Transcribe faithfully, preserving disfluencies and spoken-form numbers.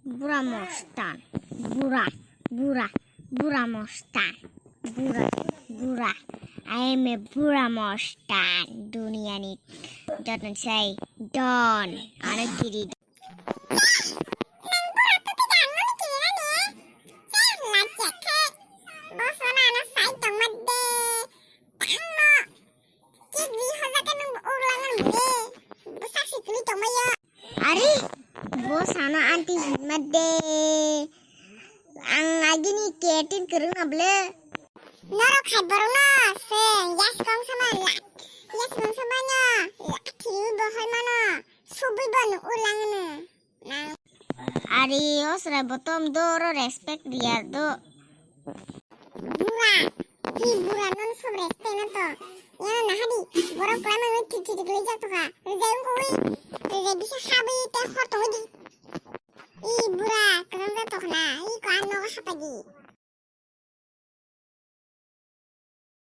Bura mostan. Bura, bura, bura mostan. Bura, bura. I am a bura mostan. Duniyani. Don't say don. Ano kiri. Are, bo sano anti hinma de. Ang agini ketin kereng able. Norok hai borok no se yas kong sama lak. Yas kong sama no lak thiwi bo hai mano. Subui bo no ulang no. Are, osra botom do oro respect riyar do. Bura, hi bura non sob respect na to. Yana nahadi, borok kwlai mangwi thik thik thik rijak to kha. Rijai wngkha wi, rijai bisa habwi tei hor tongwi di.